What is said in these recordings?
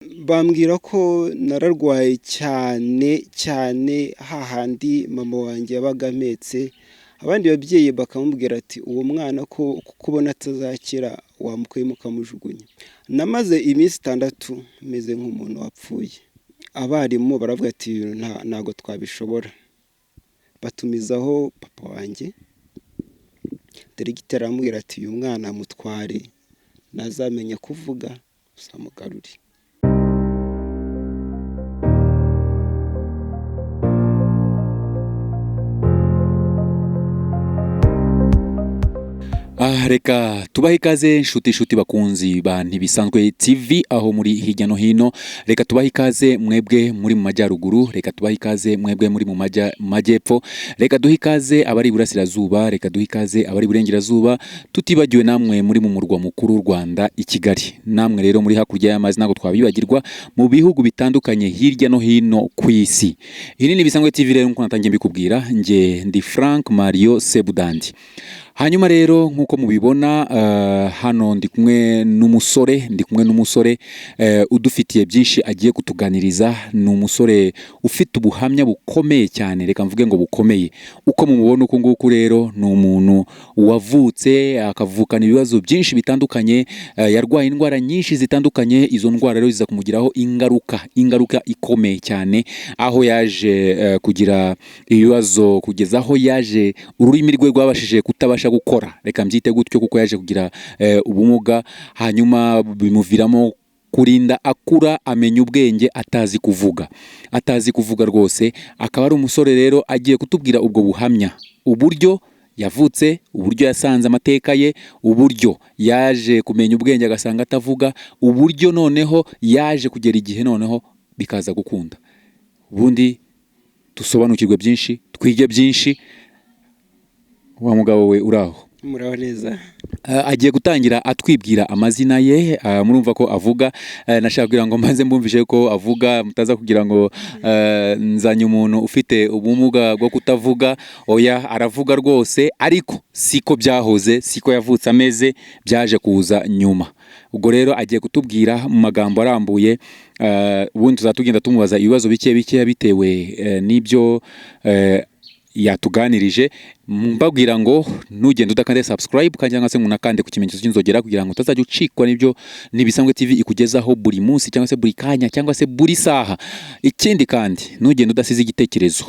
Bambwira ko nararwaye cyane cyane hahandi mama wanjye yabaga ampetse, abandi babyeyi bakamubwira ati uwo mwana ko kubona atazakira wamukuyemo ukamujugunya. Namaze iminsi 6 meze nk'umuntu wapfuye. Abarimu baravuga ati ntabwo twabishobora, batumizaho papa wanjye, diregiteri aramubwira ati uyu mwana mutware ntazamenya kuvuga uzamugarure. Reka tubahe ikaze nshuti bakunzi ba Ntibisanzwe TV aho muri hirya no hino. Reka tubahe ikaze mwebwe muri mu majyaruguru, reka tubahe ikaze mwebwe muri mu majyepfo, reka duhe ikaze abari iburasirazuba, reka duhe ikaze abari iburengerazuba, tutibagiwe namwe muri mu murwa mukuru w'u Rwanda i Kigali. Namwe rero muri hakurya y'amazi ntabwo twabibagirwa mu bihugu bitandukanye hirya no hino ku isi. Iyi ni Ntibisanzwe TV rero nkuko natangiye mbikubwira, nge ndi Frank Mario Sebudandi. Hanyuma rero nkuko mubibona hano ndi kumwe n'umusore udufitiye byinshi agiye kutuganiriza. Ni umusore ufite ubuhamya bukomeye cyane, reka mvuge ngo bukomeye. Uko mumubona uku nguku rero ni umuntu wavutse akavukana ibibazo byinshi bitandukanye, yarwaye indwara nyinshi zitandukanye. Izo ndwara rero ziza kumugiraho ingaruka ikomeye cyane, aho yaje kugira ibibazo kugeza aho yaje ururimi rwe rwabashije kutabasha gukora, reka mbyite gutyo, kuko yaje kugira ubumuga, hanyuma bimuviramo kurinda akura amenya ubwenge atazi kuvuga rwose. Akaba ari umusore rero agiye kutubwira ubwo buhamya, uburyo yavutse, uburyo yasanze amateka ye, uburyo yaje kumenya ubwenge agasanga atavuga, uburyo noneho yaje kugera igihe noneho bikaza gukunda. Ubundi dusobanukirwe byinshi, twige byinshi. Wa mugabo we uraho? Muraho neza. Agiye gutangira atwibwira amazina ye, murumva ko avuga. Nashaka kugira ngo mbanze mbumvishe ko avuga, mutaza kugira ngo nzanye umuntu ufite ubumuga bwo kutavuga. Oya, aravuga rwose, ariko siko byahoze, siko yavutse ameze, byaje kuza nyuma. Ubwo rero agiye kutubwira mu magambo arambuye, ubundi tuzatugenda tumubaza ibibazo bike bike bitewe n'ibyo yatuganirije. Mbabwira ngo nugenda udakande subscribe kandi cyangwa se unakande ku kimenyetso cy'inzogera kugira ngo utazajya ucikwa n'ibyo Ntibisanzwe TV ikugezaho buri munsi cyangwa se buri kanya cyangwa se buri saha. Ikindi kandi nugenda udasize igitekerezo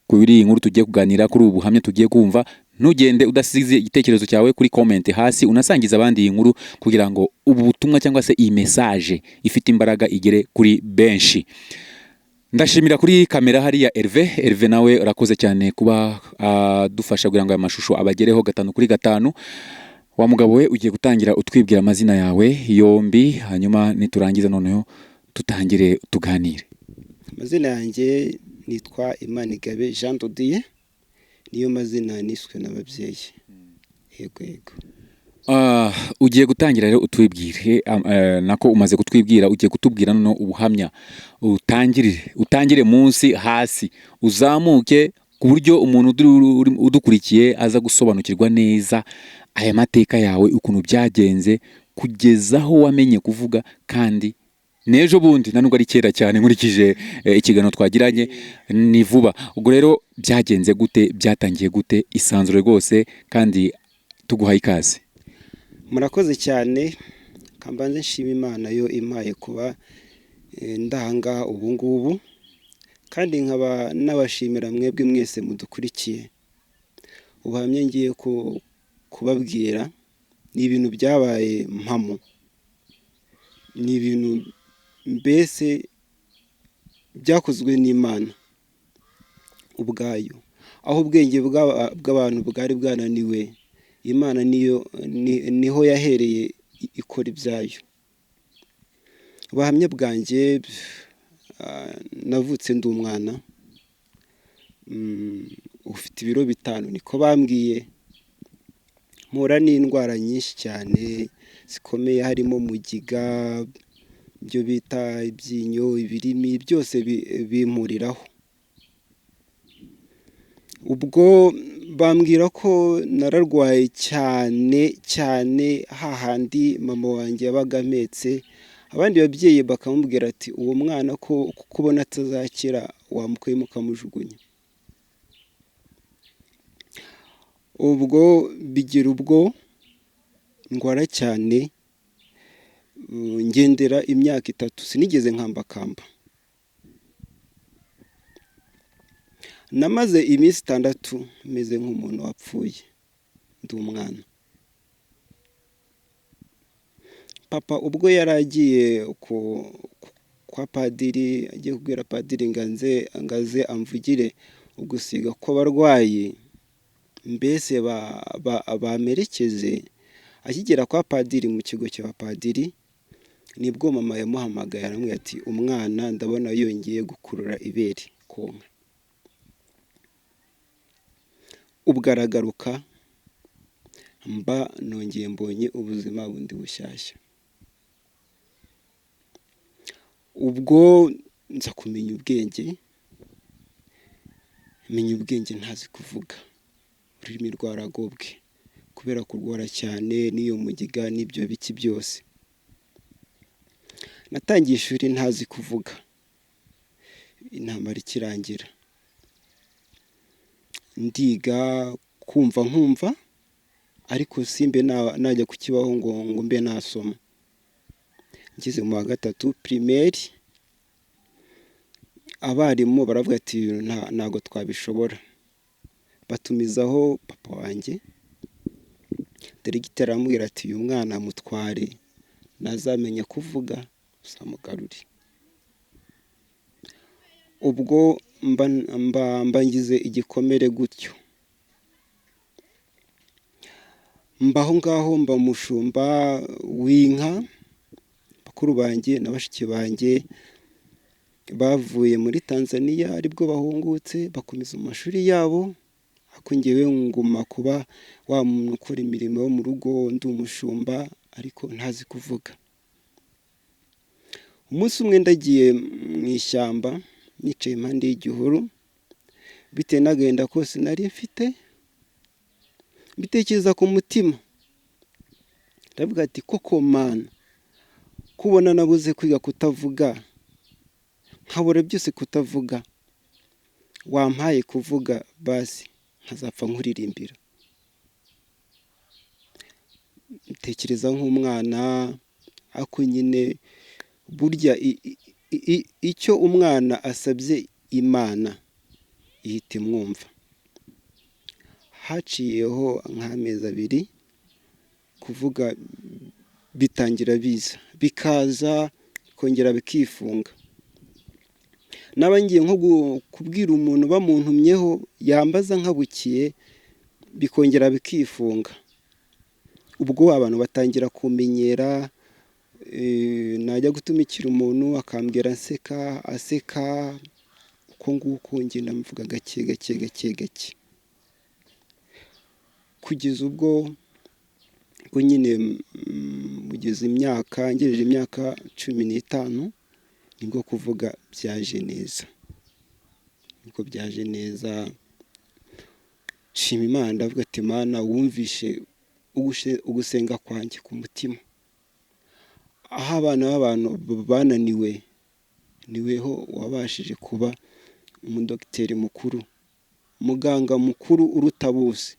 kuri iyi nkuru tugiye kuganira, kuri ubu buhamya tugiye kumva, ntugende udasize igitekerezo cyawe kuri comment hasi, unasangiza abandi iyi nkuru kugira ngo ubu butumwa cyangwa se iyi message ifite imbaraga igere kuri benshi. Ndashimira kuri kamera hariya Herve nawe urakoze cyane kuba dufasha kugira ngo aya mashusho abagereho 5 kuri 5. Wa mugabo we ugiye gutangira utwibwira amazina yawe yombi, hanyuma niturangiza noneho tutangire tuganire. Amazina yanjye nitwa Imanigabe Jean Dodier, niyo mazina niswe n'ababyeyi. Yego yego. Ugiye gutangira rero utwibwire, nako umaze kutwibwira, ugiye kutubwira noneho ubuhamya. Utangire munsi hasi uzamuke ku buryo umuntu udukurikiye aza gusobanukirwa neza aya mateka yawe, ukuntu byagenze kugeza aho wamenye kuvuga. Kandi n'ejo bundi nubwo ari kera cyane nkurikije ikiganiro twagiranye ni vuba. Ubwo rero byagenze gute, byatangiye gute? Isanzure rwose kandi tuguhaye ikaze. Murakoze cyane. Kambanze nshima Imana yo impaye kuba ndahangaha ubu ngubu, kandi nkaba nabashimira mwebwe mwese mudukurikiye. Ubuhamya ngiye kubabwira ni ibintu byabaye mpamo, ni ibintu mbese byakozwe n'Imana ubwayo, aho ubwenge bw'abantu bwari bwananiwe, Imana niyo niho yahereye ikora ibyayo. Ubuhamya bwanjye, navutse ndi umwana ufite ibiro 5 niko bambwiye. Mpura n'indwara nyinshi cyane zikomeye, harimo mugiga, ibyo bita ibyinyo, ibirimi, byose bimpuriraho. Ubwo bambwira ko nararwaye cyane cyane hahandi mama wanjye yabaga ampetse, Abandi babyeyi bakamubwira ati uwo mwana ko kubona atazakira wamukuyemo ukamujugunya. Ubwo bigira ubwo ndwara cyane, ngendera imyaka 3 sinigeze nkambakamba. Namaze iminsi 6 meze nk'umuntu wapfuye, ndi umwana. Papa ubwo yari agiye kwa padiri, agiye kubwira padiri ngaze amvugire ugusiga kw'abarwayi, mbese bamerekeze. Akigera kwa padiri mu kigo cy'abapadiri, nibwo mama yamuhamagaye aramubwira ati umwana ndabona yongeye gukurura ibere konka. Ubwo aragaruka, mba nongeye mbonye ubuzima bundi bushyashya. Ubwo nza kumenya ubwenge, menya ubwenge ntazi kuvuga, ururimi rwaragobwe kubera kurwara cyane n'iyo mugiga n'ibyo biki byose. Natangiye ishuri ntazi kuvuga, intambara ikirangira ndiga kumva nkumva, ariko simbe najya ku kibaho ngo mbe nasoma. Ngeze mu wa 3 primaire, abarimu baravuga ati ntago twabishobora, batumizaho papa wanjye. Diregiteri aramubwira ati uyu mwana mutware, nazamenya kuvuga uzamugarure. Ubwo mba ngize igikomere gutyo, mbaho ngaho mba umushumba w'inka. Bakuru banjye na bashiki banjye bavuye muri Tanzania aribwo bahungutse, bakomeza mu mashuri yabo, ariko njyewe nguma kuba wa muntu ukora imirimo yo mu rugo, ndi umushumba ariko ntazi kuvuga. Umunsi umwe ndagiye mu ishyamba, nicaye impande y'igihuru, bitewe n'agahinda kose nari mfite, mbitekereza ku mutima, ndavuga ati koko Mana, kubona nabuze kwiga kutavuga, nkabura byose kutavuga, wampaye kuvuga basi nkazapfa nkuririmbira. Ntekereza nk'umwana, ariko nyine burya icyo umwana asabye Imana ihita imwumva. Haciyeho nk'amezi 2, kuvuga bitangira biza, bikaza bikongera bikifunga. Naba ngiye nko kubwira umuntu bamuntumyeho, yambaza nkabukiye, bikongera bikifunga. Ubwo abantu batangira kumenyera, najya gutumikira umuntu akambwira nseka, aseka, uko nguko ngenda mvuga gake gake gake gake, kugeza ubwo nyine mugeze imyaka, ngejeje imyaka 15, nibwo kuvuga byaje neza, nibwo byaje neza. Nshima Imana, ndavuga ati Mana wumvishe ugusenga kwanjye ku mutima. Aho abana b'abantu bananiwe, niweho wabashije kuba umudogiteri mukuru, muganga mukuru uruta bose.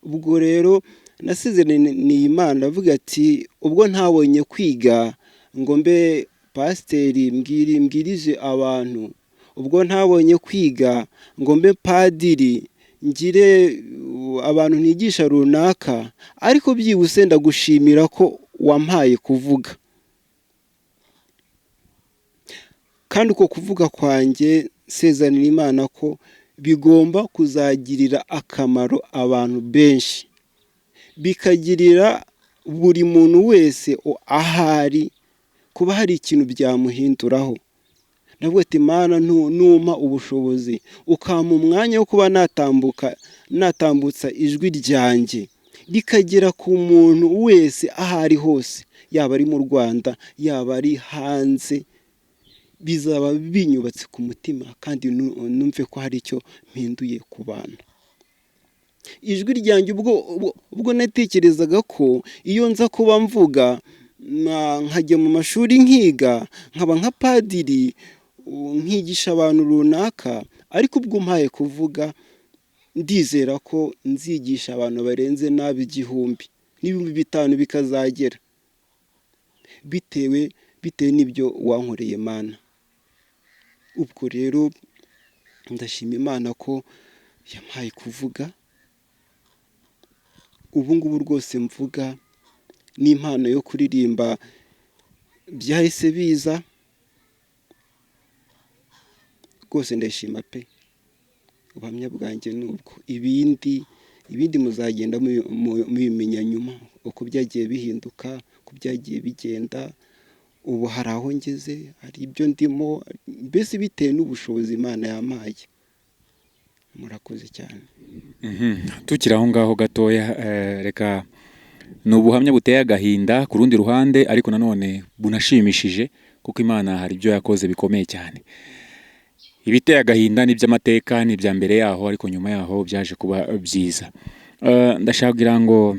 Ubwo rero nasezeraniye Imana, ndavuga ati ubwo ntabonye kwiga ngo mbe pasiteri mbwirije abantu, ubwo ntabonye kwiga ngo mbe padiri ngire abantu ntigisha runaka, ariko byibuse ndagushimira ko wampaye kuvuga. Kandi uko kuvuga kwanjye nsezanira Imana ko bigomba kuzagirira akamaro abantu benshi, bikagirira buri muntu wese ahari, kuba hari ikintu byamuhinduraho. Ndavuga ati Mana numpa ubushobozi, ukampa umwanya wo kuba natambutsa ijwi ryanjye rikagera ku muntu wese aho ari hose, yaba ari mu Rwanda, yaba ari hanze, bizaba binyubatse ku mutima kandi numve ko hari icyo mpinduye ku bantu. Ijwi ryanjye ubwo natekerezaga ko iyo nza kuba mvuga Nkajya mu mashuri nkiga, nkaba nka padiri, nkigisha abantu runaka, ariko ubwo umpaye kuvuga ndizera ko nzigisha abantu barenze nabi 1000 n'5000 bikazagera, bitewe n'ibyo wankoreye Mana. Ubwo rero ndashima Imana ko yampaye kuvuga, ubu ngubu rwose mvuga n'impano yo kuririmba byahise biza, rwose ndashima pe. Ubuhamya bwanjye ni ubwo, ibindi muzagenda mubimenya nyuma, uko byagiye bihinduka, uko byagiye bigenda, ubu hari aho ngeze, hari ibyo ndimo, mbese bitewe n'ubushobozi Imana yampaye. Murakoze cyane. Tukiri aho ngaho gatoya, reka ni ubuhamya buteye agahinda ku rundi ruhande, ariko nanone bunashimishije, kuko Imana hari ibyo yakoze bikomeye cyane. Ibiteye agahinda ni iby'amateka, ni ibya mbere yaho, ariko nyuma yaho byaje kuba byiza. Ndashaka kugira ngo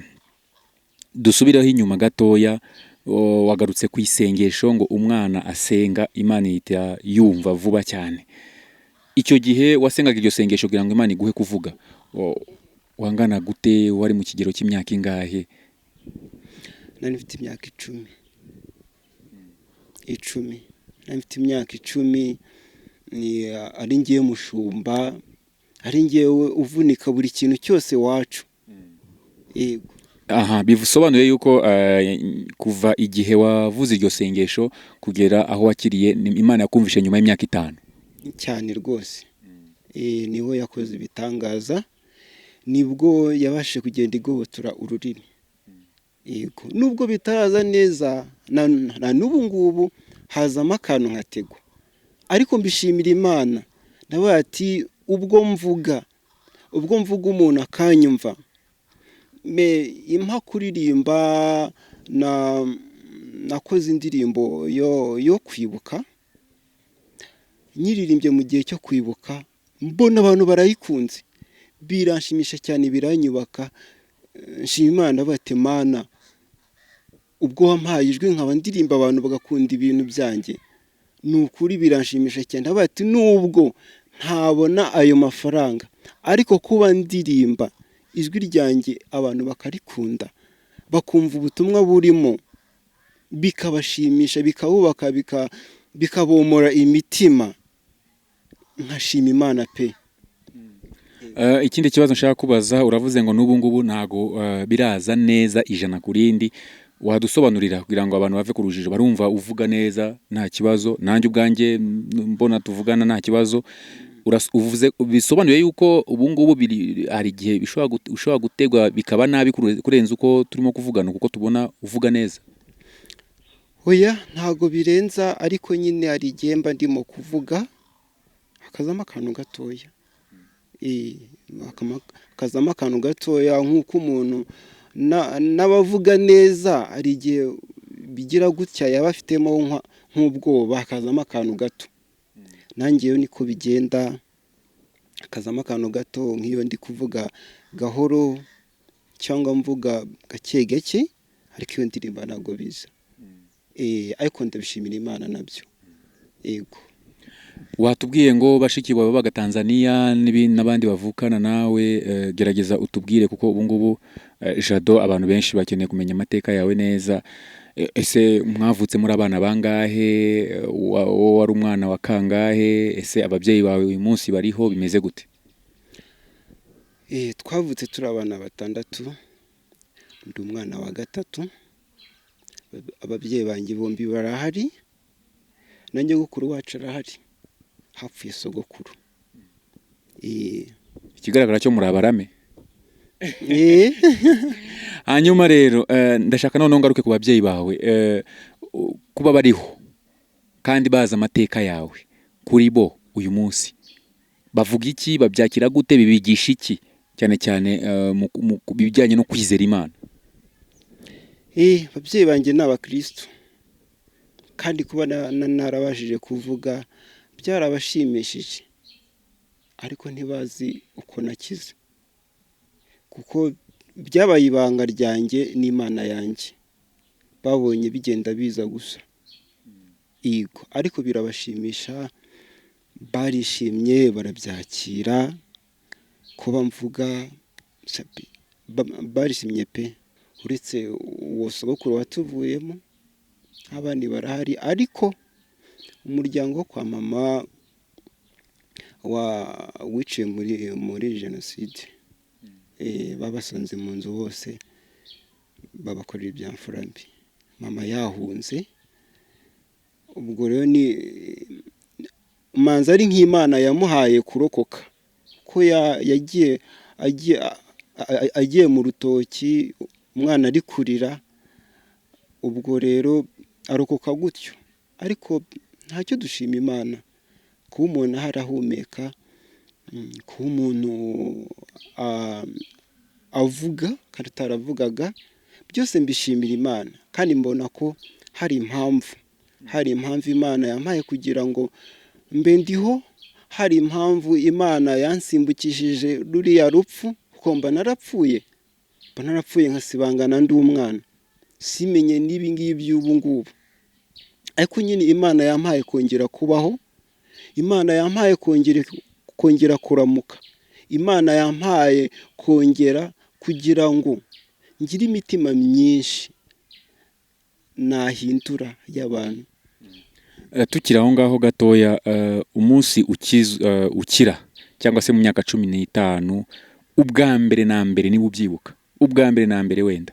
dusubireho inyuma gatoya. Wagarutse ku isengesho ngo umwana asenga Imana ihita yumva vuba cyane. Icyo gihe wasengaga iryo sengesho kugira ngo Imana iguhe kuvuga, wangana gute? Wari mu kigero cy'imyaka ingahe? Nari mfite imyaka 10. 10. Nari mfite imyaka 10, ni ari ngiye mushumba, ari ngewe uvunika buri kintu cyose wacu. Yego. Aha bisobanuye yuko kuva igihe wavuze iryo sengesho kugera aho wakiriye, Imana yakumvishe nyuma y'imyaka 5. Cyane rwose. Niho yakoze ibitangaza, nibwo yabashije kugenda igobotora ururimi. Yego, nubwo bitaraza neza na n'ubu ngubu hazamo akantu nkategwa, ariko mbishimira Imana. Ndavuga ati ubwo mvuga umuntu akanyumva, me impa kuririmba, nakoze indirimbo yo kwibuka, nyiririmbye mu gihe cyo kwibuka, mbona abantu barayikunze, biranshimisha cyane, biranyubaka. Nshima Imana, bati Mana, ubwo wampaye ijwi nkaba ndirimba abantu bagakunda ibintu byanjye, ni ukuri biranshimisha cyane. Bati nubwo ntabona ayo mafaranga, ariko kuba ndirimba ijwi ryanjye abantu bakarikunda, bakumva ubutumwa burimo, bikabashimisha, bikabubaka, bikabomora imitima, nkashima Imana pe. Ikindi kibazo nshaka kubaza, uravuze ngo n'ubu ngubu ntago biraza neza 100 ku rindi, wadusobanurira kugira ngo abantu bave ku rujijo? Barumva uvuga neza nta kibazo, nanjye ubwanjye mbona tuvugana nta kibazo. Uvuze bisobanuye yuko ubu ngubu hari igihe ushobora gutegwa bikaba nabi kurenza uko turimo kuvugana, kuko tubona uvuga neza. Oya, ntago birenza, ariko nyine hari igihe mba ndimo kuvuga hakazamo akantu gatoya. Hakazamo akantu gatoya, nk'uko umuntu n'abavuga neza hari igihe bigira gutya, yaba afitemo nk'ubwoba, hakazamo akantu gato. Nanjye iyo niko bigenda, hakazamo akantu gato, nk'iyo ndi kuvuga gahoro cyangwa mvuga gake gake, ariko iyo ndirimba ntabwo biza. Ariko ndabishimira Imana nabyo. Yego. Watubwiye ngo bashiki bawe babaga Tanzania n'abandi bavukana nawe, gerageza utubwire, kuko ubu ngubu Jado abantu benshi bakeneye kumenya amateka yawe neza. Ese mwavutse muri abana bangahe? Wowe wari umwana wa kangahe? Ese ababyeyi bawe uyu munsi bariho, bimeze gute? Twavutse turi abana 6, ndi umwana wa 3. Ababyeyi banjye bombi barahari, na nyogokuru wacu arahari, hapfuye sogokuru. Ikigaragara cyo muri abarame. Hanyuma rero ndashaka noneho ngaruke ku babyeyi bawe, kuba bariho kandi bazi amateka yawe, kuri bo uyu munsi bavuga iki, babyakira gute, bibigisha iki, cyane cyane mu bijyanye no kwizera Imana? Ababyeyi banjye ni abakristo, kandi kuba narabashije kuvuga byarabashimishije, ariko ntibazi uko nakize, kuko byabaye ibanga ryanjye n'Imana yanjye. Babonye bigenda biza gusa. Yego, ariko birabashimisha, barishimye, barabyakira, kuba mvuga barishimye pe. Uretse uwo sogokuru watuvuyemo, abandi barahari, ariko umuryango wo kwa mama wiciwe muri jenoside, babasanze mu nzu bose, babakorera ibya mfura mbi, mama yahunze. Ubwo rero ni manza ari nk'Imana yamuhaye kurokoka, ko yagiye agiye mu rutoki, umwana ari kurira, ubwo rero arokoka gutyo. Ariko ntacyo, dushima Imana kuba umuntu ahari ahumeka, kuba umuntu avuga kandi ataravugaga, byose mbishimira Imana. Kandi mbona ko hari impamvu Imana yampaye kugira ngo mbe ndiho, hari impamvu Imana yansimbukishije ruriya rupfu, kuko mba narapfuye nkasibangana ndi umwana, simenye n'ibi ngibi by'ubu ngubu. Ariko nyine Imana yampaye kongera kubaho, Imana yampaye kongera kuramuka, Imana yampaye kongera kugira ngo ngire imitima myinshi nahindura y'abantu. Tukiri aho ngaho gatoya, umunsi ukira cyangwa se mu myaka 15, ubwa mbere na mbere, niba ubyibuka, ubwa mbere na mbere wenda,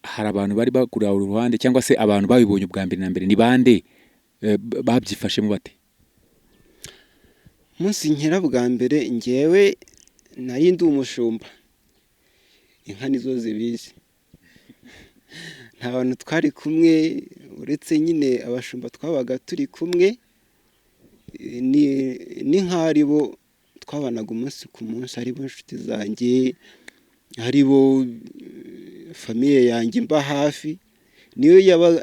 hari abantu bari bakuri aho uruhande, cyangwa se abantu babibonye ubwa mbere na mbere ni bande? Babyifashemo bate? Umunsi nkira bwa mbere, ngewe nari ndi umushumba, inka nizo zibizi, nta bantu twari kumwe uretse nyine abashumba twabaga turi kumwe, ni nk'aho ari bo twabanaga umunsi ku munsi, ari bo inshuti zanjye, ari bo famille yanjye mba hafi, niyo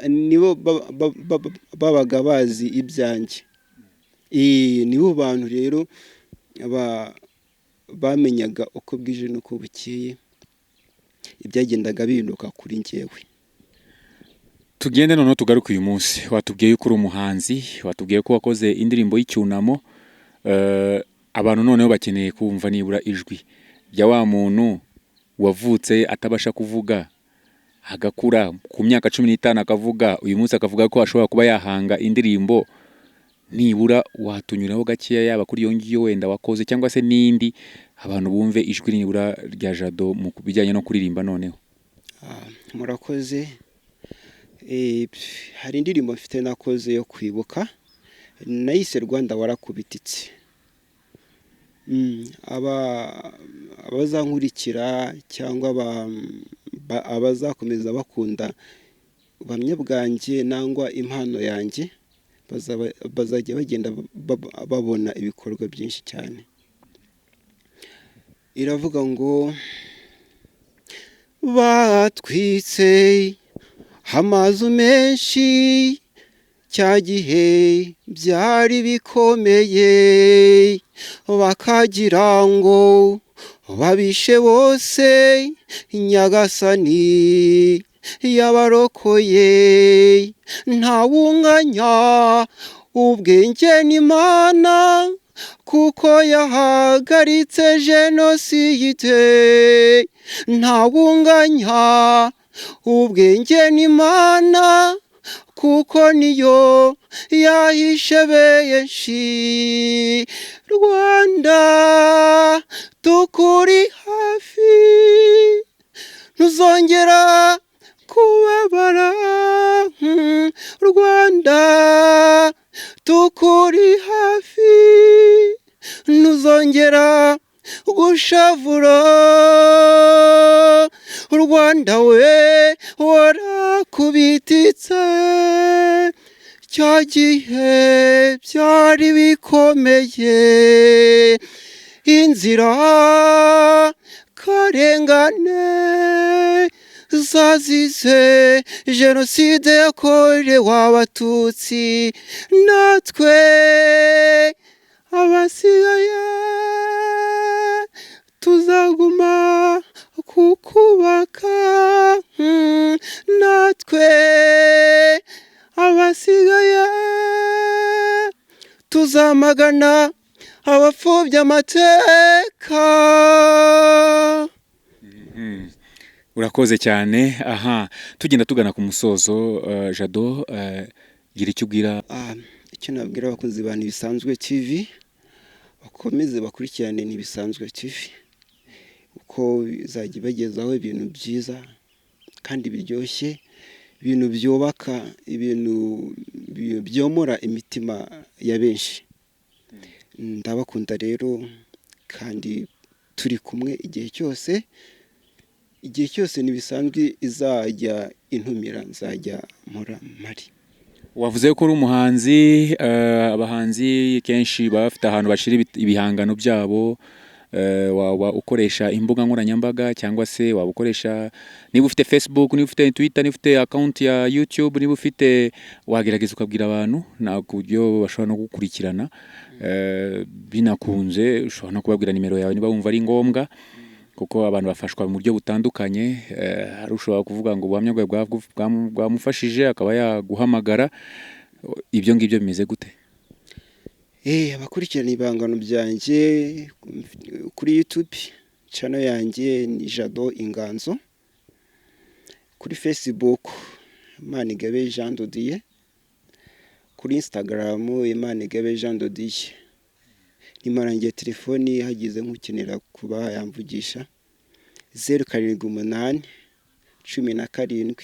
nibo babaga bazi ibyanjye. Nibo bantu rero bamenyaga uko bwije n'uko bukeye ibyagendaga bihinduka kuri njyewe. Tugende noneho tugaruke uyu munsi. Watubwiye yuko uri umuhanzi, watubwiye ko wakoze indirimbo y'icyunamo. Abantu noneho bakeneye kumva nibura ijwi rya wa muntu wavutse atabasha kuvuga, agakura ku myaka 15 akavuga, uyu munsi akavuga ko ashobora kuba yahanga indirimbo. Nibura watunyuraho gakeya, yaba kuri iyo ngiyo wenda wakoze cyangwa se n'indi, abantu bumve ijwi nibura rya Jado mu bijyanye no kuririmba noneho. Murakoze. Hari indirimbo mfite nakoze yo kwibuka, nayise "Rwanda warakubititse". Abazankurikira cyangwa abazakomeza bakunda ubuhamya bwanjye nangwa impano yanjye, bazajya bagenda babona ibikorwa byinshi cyane. Iravuga ngo: "Batwitse amazu menshi, cya gihe byari bikomeye, bakagira ngo babishe bose, Nyagasani yabarokoye. Ntawunganya ubwenge n'Imana, kuko yahagaritse jenoside. Ntawunganya ubwenge n'Imana, kuko niyo yahishe benshi. Rwanda, tukuri hafi, ntuzongera kubabara. Rwanda, tukuri hafi, ntuzongera gushavura. Rwanda we, warakubititse, cya gihe byari bikomeye, inzira karengane zazize jenoside yakorewe Abatutsi, natwe abasigaye tuzaguma kukubaka." Natwe abasigaye tuzamagana abapfobya amateka. Urakoze cyane. Aha tugenda tugana ku musozo, Jado, gira icyo ubwira. Icyo nabwira abakunzi ba Ntibisanzwe TV, bakomeze bakurikirane Ntibisanzwe TV, uko izajya ibagezaho ibintu byiza kandi biryoshye, ibintu byubaka, ibintu byomora imitima ya benshi. Ndabakunda rero, kandi turi kumwe igihe cyose. Igihe cyose Ntibisanzwe izajya intumira, nzajya mpora mpari. Wavuze ko uri umuhanzi. Abahanzi kenshi baba bafite ahantu bashyira ibihangano byabo. Waba ukoresha imbuga nkoranyambaga, cyangwa se waba ukoresha, niba ufite Facebook, niba ufite Twitter, niba ufite account ya YouTube, niba ufite, wagerageza ukabwira abantu nta ku buryo bashobora no gukurikirana. Binakunze ushobora no kubabwira nimero yawe niba wumva ari ngombwa, kuko abantu bafashwa mu buryo butandukanye. Hari ushobora kuvuga ngo ubuhamya bwawe bwamufashije, akaba yaguhamagara. Ibyo ngibyo bimeze gute? Abakurikirana ibihangano byanjye kuri YouTube, channel yanjye ni Jado Inganzo. Kuri Facebook, Imanigabe Jean de Dieu. Kuri Instagram, Imanigabe Jean de Dieu. Nimero yanjye ya telefoni, hagize nk'ukenera kuba yamvugisha, 078 17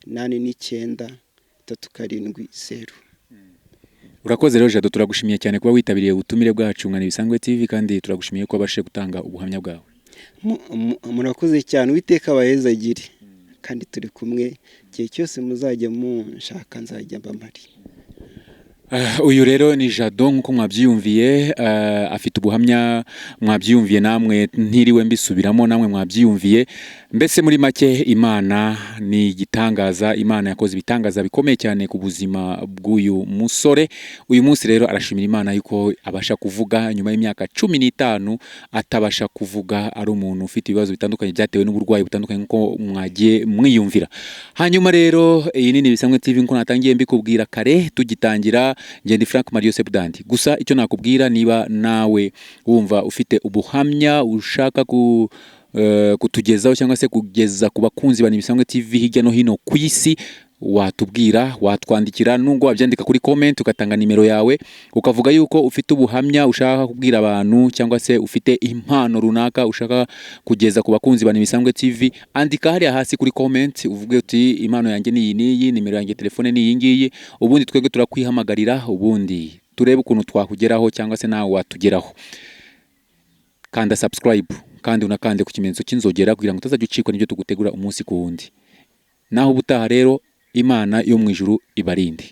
89 370. Urakoze rero Jado, turagushimiye cyane kuba witabiriye ubutumire bwacu nka Ntibisanzwe TV, kandi turagushimiye ko wabashije gutanga ubuhamya bwawe. Murakoze cyane, Uwiteka abahezagire, kandi turi kumwe igihe cyose muzajya munshaka, nzajya mba mpari. Uyu rero ni Jado nk'uko mwabyiyumviye, afite ubuhamya, mwabyiyumviye namwe, ntiriwe mbisubiramo, namwe mwabyiyumviye. Mbese muri make, Imana ni igitangaza. Imana yakoze ibitangaza bikomeye cyane ku buzima bw'uyu musore. Uyu munsi rero arashimira Imana yuko abasha kuvuga nyuma y'imyaka 15 atabasha kuvuga, ari umuntu ufite ibibazo bitandukanye byatewe n'uburwayi butandukanye nk'uko mwagiye mwiyumvira. Hanyuma rero iyi ni Ntibisanzwe TV, nk'uko natangiye mbikubwira kare tugitangira. Ngende Frank Mario Sebudandi. Gusa icyo nakubwira, niba nawe wumva ufite ubuhamya ushaka kutugezaho cyangwa se kugeza ku bakunzi ba Ntibisanzwe TV hirya no hino ku isi, watubwira, watwandikira, nubwo wabyandika kuri comment, ugatanga nimero yawe, ukavuga yuko ufite ubuhamya ushaka kubwira abantu, cyangwa se ufite impano runaka ushaka kugeza ku bakunzi ba Ntibisanzwe TV. Andika hariya hasi kuri comment, uvuge uti: "Impano yanjye ni iyi n'iyi, nimero yanjye telefone ni iyi ngiyi." Ubundi twebwe turakwihamagarira, ubundi turebe ukuntu twakugeraho cyangwa se nawe watugeraho. Kanda subscribe kandi unakande ku kimenyetso cy'inzogera kugira ngo utazajya ucikwa n'ibyo tugutegura umunsi ku wundi. Naho ubutaha rero, Imana yo mu ijuru ibarinde.